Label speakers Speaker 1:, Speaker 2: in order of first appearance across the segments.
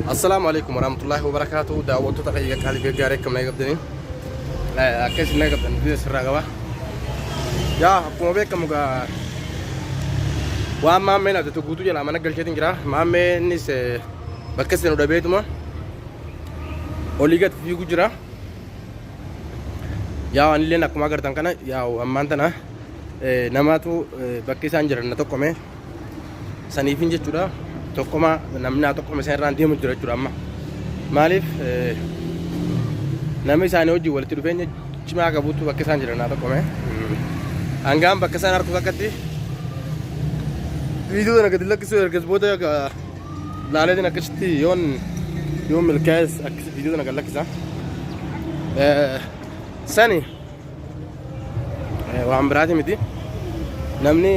Speaker 1: Assalaamu alaikum warahmatullahi wabarakaatu. Daawwattoota kiyya qaalii fi gaarii akkam nagaa qabdanii? Akka isin nagaa qabdan biyya sirraa qaba. Yaa akkuma beekamu gaa waan maammeen abdatu guutuu jalaa mana galcheetiin jira. Maammeenis bakka isin dhabeetuma olii gad fiigu jira. Yaa anilleen akkuma agartan kana yaa ammaan tana namaatu bakki isaan jiran na tokkome. Saniifin jechuudha tokkoma namni naa tokkoma isaan irraan deemu jira jechuudha amma. Maaliif namni isaanii wajjin walitti dhufeenya cimaa qabutu bakka isaan jiran naa tokkome. Hangaan bakka isaan harku takkatti viidiyoo kana gadi lakkisuu ergas booda laaleetiin akkasitti yoon yoon milkaa'es akkasitti viidiyoo kana gad lakkisa. Sani waan biraati miti. Namni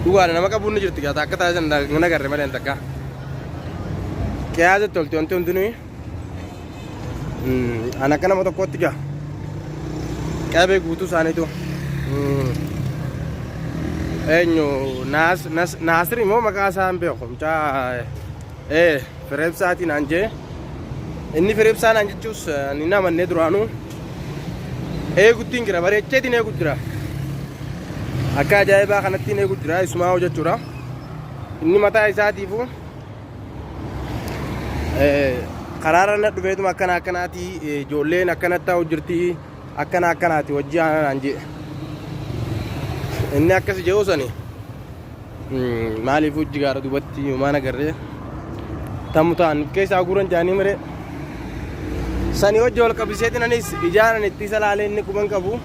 Speaker 1: dhugaadha nama qabuun ni jirti gaata akka taasisan hin agarre malee takka. Qiyaasa tolti wanti hundinuu an akka nama tokkootti gaa qabee guutuu isaaniitu eenyu Naasir immoo maqaa isaa hin beeku mucaa ee Fireebsaatii naan jee inni Fireebsaa naan jechuus ani hin amannee duraanuu eeguttiin jira bareecheetiin eegu jira akka ajaa'ibaa kanattiin eegu jira isumaa hojjechuudha inni mataa isaatiifuu karaarra na dhufeetuma akkana akkanaati ijoolleen akkanatti taa'u jirti akkana akkanaati hojii aanaan jee inni akkas jedhu sani maaliif hojii gaara duubatti homaan agarree tamu ta'an keessaa guuran jaanii mire sani hojii wal qabiseetiin anis ijaan ani itti isa laalee inni quban qabu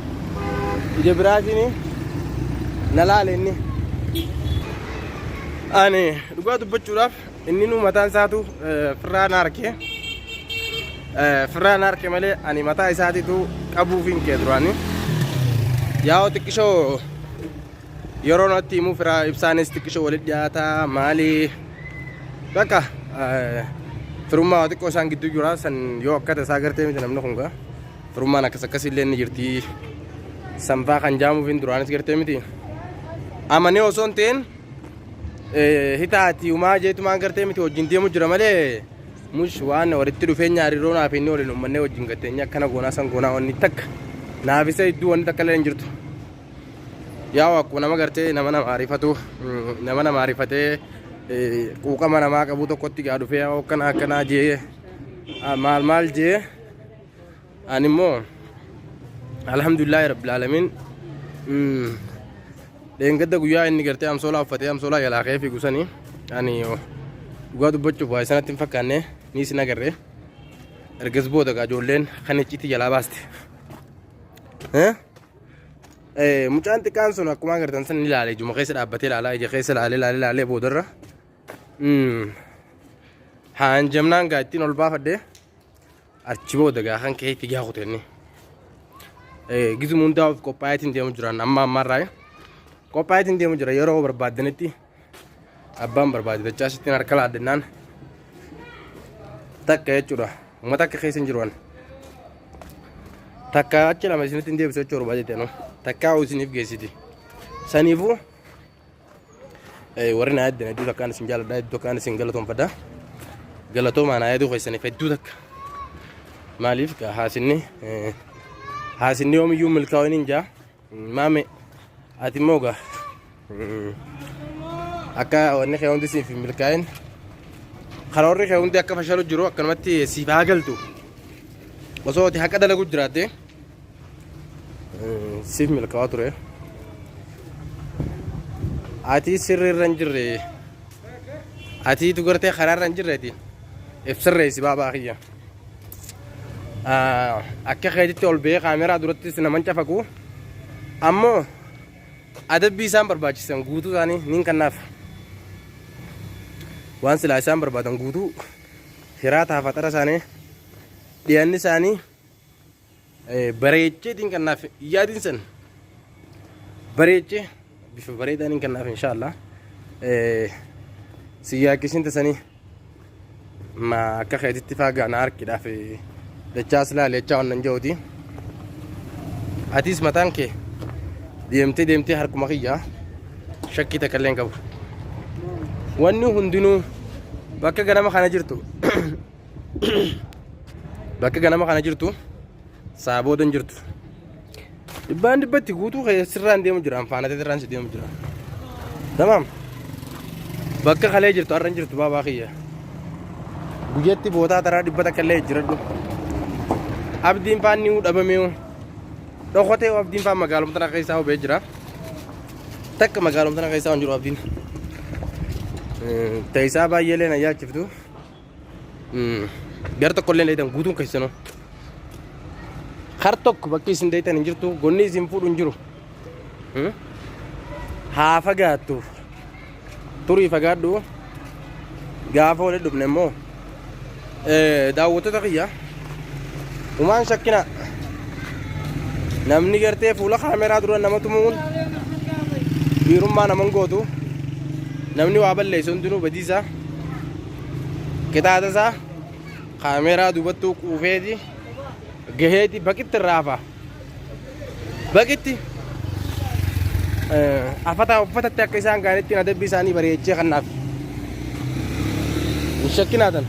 Speaker 1: ija biraatiin na laale inni ani dhugaa dubbachuudhaaf inni nu mataan isaatu firraa na harke firraa na harke malee ani mataa isaatiitu qabuuf hin kee duraani yaa'oo xiqqishoo yeroo natti himu firaa ibsaanis xiqqishoo walitti dhiyaataa maali bakka firummaa waa xiqqoo isaan gidduu jira san yoo akka tasaa gartee miti namni kun gaa firummaan akkas akkasii illee ni jirti sanfaa kan jaamuuf hin duraanis gartee miti amanee osoo hin ta'in hitaati umaa jeetumaan gartee miti wajjin deemu jira malee mush waan walitti dhufeenya hariiroo naaf inni waliin ummannee wajjin gatteenya akkana goonaa san goonaa wanni takka naaf isa hedduu wanni takka illee hin jirtu. Yaa akkuma nama gartee nama nama ariifatu nama nama ariifatee quuqama namaa qabu tokkotti gaa dhufee akkana akkanaa jee maal maal jee ani immoo alhamdulillahi rabbil aalamiin dheengadda guyyaa inni gartee amsoolaa uffatee amsoolaa jalaa ka'ee fiigu sanii ani dhugaa dubbachuuf waa sanatti hin fakkaanne ni isin agarre ergas booda gaa ijoolleen kan icciitii jalaa baaste. Mucaan xiqqaan sun akkuma agartan san ni ilaale ijuma keessa dhaabbatee ilaalaa ija keessa ilaalee ilaalee ilaalee boodarra haan jamnaan gaa ittiin ol baafadhe achi booda gaa kan ka'ee fiigaa kute inni. Gizuma hundaa of qophaa'eetiin deemu jiran amma ammaarraa qophaa'eetiin deemu jira yeroo barbaaddanitti abbaan barbaade dachaa sittiin harka laaddennaan takka jechuudha. Uummata akka keessa hin jiru an. Takka achi lama isinitti hin deebisu jechuu barbaade anu. Takkaa hoo isiniif geessiti. Saniifuu warri naa yaaddan hedduu takkaan isin jaaladha hedduu takkaan isin galatoomfadha. Galatoomaa naa yaaduu keessaniif hedduu takka. Maaliif haasinni haasinni yoomiyyuu milkaa'uu hin jaa. Maame ati immoo gaa akka wanni kee hundi siif hin milkaa'in karoorri kee hundi akka fashalu jiru akkanumatti siif haa galtu osoo ati haqa dalagu jiraatte siif milkaa'aa ture ati sirri irra hin jirre atiitu gartee karaa irra hin jirreeti if sirreessi baabaa kiyya akka keetitti ol ba'ee kaameraa durattis naman cafaqu ammoo adabbii isaan barbaachisan guutuu isaanii niin kannaaf waan silaa isaan barbaadan guutuu hiraataa faxara isaanii dhiyanni isaanii bareecheetiin kannaaf yaadin san bareechee bifa bareedaan hin kannaaf inshaallah si yaakkisin tasanii ma akka keetitti faa gaana harkidhaaf dachaas laali jechaa wannan ja'uti. Atis mataan kee deemtee deemtee harkuma kiyya shakkii takka illee hin qabu. Wanni hundinuu Bakka ganama kana jirtu bakka ganama kana jirtu saa booda hin jirtu. Dhibbaan dhibbatti guutuu kee sirraan deemu jira anfaanatee sirraan si deemu jira. Tamaam. Bakka kalee jirtu har'a hin jirtu baabaa kiyya. Guyyatti bootaa taraa 100 illee jiradhu. Abdiin faan ni dhabamee dhokotee abdiin faan magaaluma tana keessaa hubee jira. Takka magaaluma tana keessaa hin jiru abdiin. Teessaa baay'ee illee na yaachiftu. Gara tokko illee dheeytan guutuun keessanuu. Kar tokko bakki isin dheeytan hin jirtu gonni isin fuudhu hin jiru. Haa fagaattu. Turii fagaadhu. Gaafa walitti dhufne immoo daawwattoota kiyya umaan shakkina namni gartee fuula kaameraa dura nama tumuun dhiirummaa naman gootu namni waa balleessu hundinuu badiisa qixaaxa isaa kaameraa duubattuu quufeeti gaheeti baqitti irraa hafa baqitti afataa uffatatti akka isaan gaanitti adabbii isaanii bareechee kannaaf hin shakkinaatan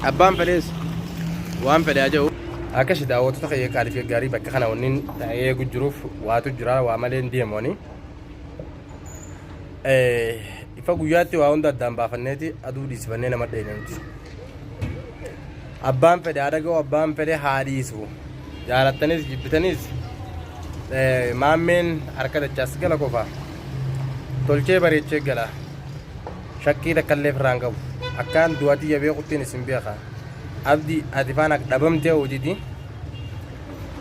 Speaker 1: abbaan fedhees waan fedhe haa jedhu. Akkasi daawwattoota kiyya qaaliif gaarii bakka kana wanni taa'ee eegu jiruuf waatu jira waa malee hin deemu ani. Ifa guyyaatti waa hunda addaan baafanneeti aduu dhiisifannee nama dheeyna nuti. Abbaan fedhe haa dhaga'u abbaan fedhe haa dhiisu. Jaalattanis jibbitanis maammeen harka dachaas gala qofa. Tolchee bareechee gala. Shakkii takka illee firraan qabu. Akkaan du'a tiyya beekuttiin isin beeka. Abdi ati faana dhabamtee hojiti.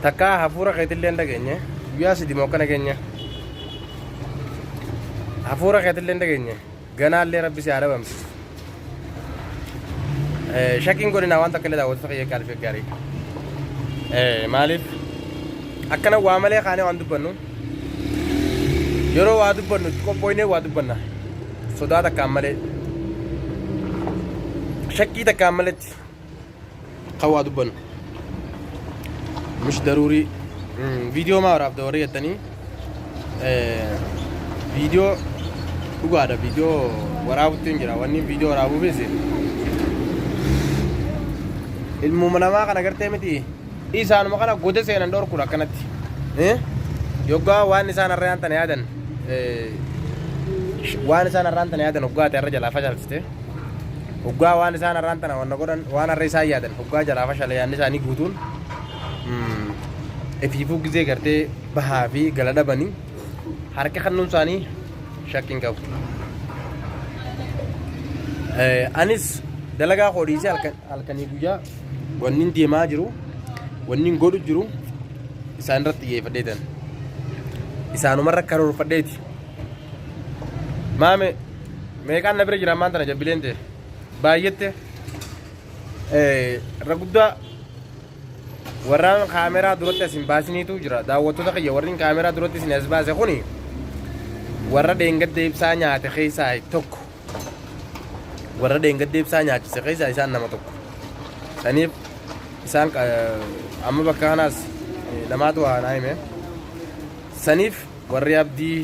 Speaker 1: Takkaa hafuura keetillee hin dhageenye. Guyyaa sidi moo akkana geenye. Hafuura keetillee hin dhageenye. Ganaallee rabbi si haa dhabamsiisu. Shakkiin godhinaa waan takka illee daawwattoota kiyya qaalii fi gaarii. Maaliif akkana waa malee kaanee waan dubbannu yeroo waa dubbannu itti qophooynee waa dubbanna. Sodaa takkaan malee shakkii takkaan maletti kan waa dubbannu. Mish daruurii viidiyoo maa waraabda warri jettanii viidiyoo dhugaadha viidiyoo waraabutti hin jira wanni viidiyoo waraabuufis ilmuma namaa kana gartee miti isaanuma kana goda seenan dhorkuudha akkanatti yoggaa waan isaan harraan tana yaadan waan isaan harraan tana yaadan hoggaa ati har'a jalaa fashalsite Hoggaa waan isaan har'aan tana wanna godhan waan har'a isaan yaadan hoggaa jalaa fashale yaadni isaanii guutuun ifiifuu gizee gartee bahaa fi gala dhabanii harka kennuun isaanii shakki hin qabu. Anis dalagaa koo dhiisee halkanii guyyaa wanni deemaa jiru wanni godhu jiru isaan irratti xiyyeeffadheetan isaanumarra karoorfadheeti. Maame meeqaan na bira jira ammaan tana jabbileen ta'e baay'ette irra guddaa warraan kaameraa duratti as hin baasiniitu jira daawwattoota kiyya warreen kaameraa duratti isin as baase kuni warra dheengadda ibsaa nyaate keessaa tokko warra dheengadda ibsaa nyaachise keessaa isaan nama tokko saniif isaan amma bakka kanaas namaatu waa naa hime saniif warri abdii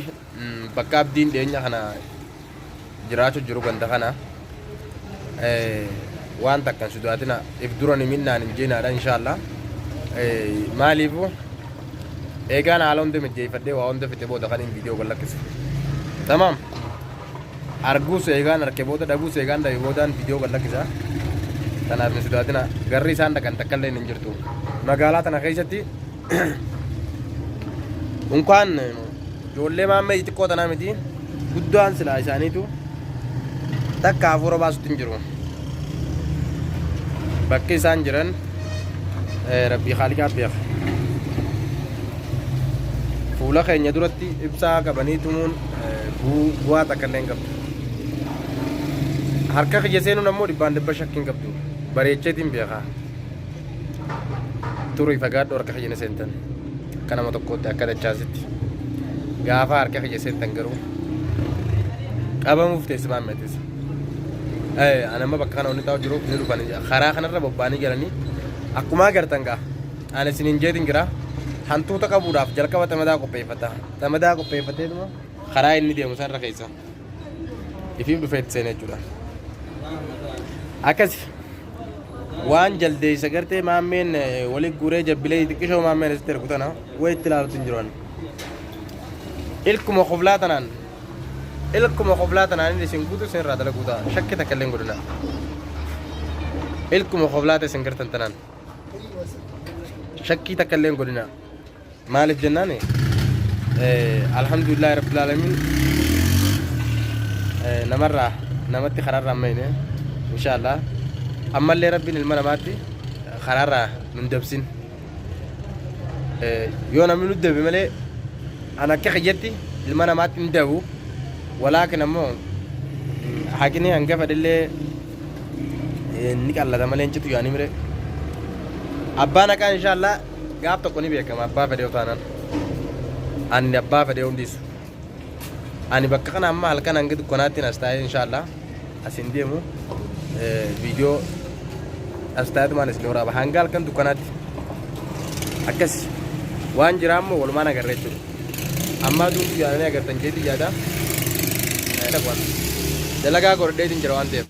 Speaker 1: Bakka abdiin dhiyeenya kana jiraachuu jiru ganda kana waan takka hin sodaatina if dura ni minnaan hin jeenaadha inshaallah maaliifu eegaan haala hunda mijjeeffadhee waa hunda fixe booda kan hin viidiyoo gad lakkisu tamaam arguus eegaan arke booda dhabuus eegaan dhabe boodaan viidiyoo gad lakkisa tanaaf hin sodaatina garri isaan dhaqan takka illee hin jirtu magaalaa tana keessatti Unkaan ijoollee maammee xixiqqoo tanaa miti guddaan silaa isaaniitu takka hafuura baasutti hin jiru. Bakki isaan jiran rabbii haaliqaa beeka. Fuula keenya duratti ibsaa qabanii tumuun bu'aa takka illee hin qabdu. Harka kiyya seenuun ammoo dhibbaan dhibba shakkii hin qabdu. Bareecheetiin beeka. Turii fagaadhu harka kiyya ni seentan. Akka nama tokkootti akka dachaasitti. Gaafa harka kiyya seentan garuu qabamuuf teessi maammeetis. Ani amma bakka kana wanni taa'u jiruuf ni dhufan karaa kanarra bobba'anii galanii akkuma agartan gaa ani isin hin jeetin jira hantuuta qabuudhaaf jalqaba xamadaa qopheeffata xamadaa qopheeffateetuma karaa inni deemu sanarra keessa. Ifiif dhufee itti seene jechuudha. Akkasi waan jaldeessa gartee maammeen wali guuree jabbilee xiqqishoo maammeen asitti ergu tana way itti ilaalutu hin jiru. Ilkuma koflaa tanaan ilkuma koflaa tanaan inni isin guutu isin irraa dalaguu ta'a shakki takka illee hin godhina. Ilkuma koflaa ta'e isin gartan tanaan shakkii takka illee hin godhina. Maaliif jennaan alhamdulillahi rabbil alamin namarraa namatti karaarraa hin mayne inshaallah ammallee rabbiin ilma namaatti karaarraa nun dabsin. Yoo namni nu dabe malee an akka kiyyatti ilma namaatti hin dabu walaakin ammoo haqni hanga fedhellee ni qallata malee hin citu yaanii mire. Abbaan haqaa inshaallah gaaf tokko ni beekama abbaa fedhe yoo taanaan. Ani abbaa fedhe yoo dhiisu. Ani bakka kana amma halkan hanga dukkanaatti as taa'ee inshaallah as hin deemu viidiyoo as taa'etumaan isin waraaba hanga halkan dukkanaatti. Akkas waan jiraa immoo walumaan agarra jechuudha. Ammaa aduun yaadanii agartan jeetii yaada. Dalagaa godhadheetiin jira waan ta'eef.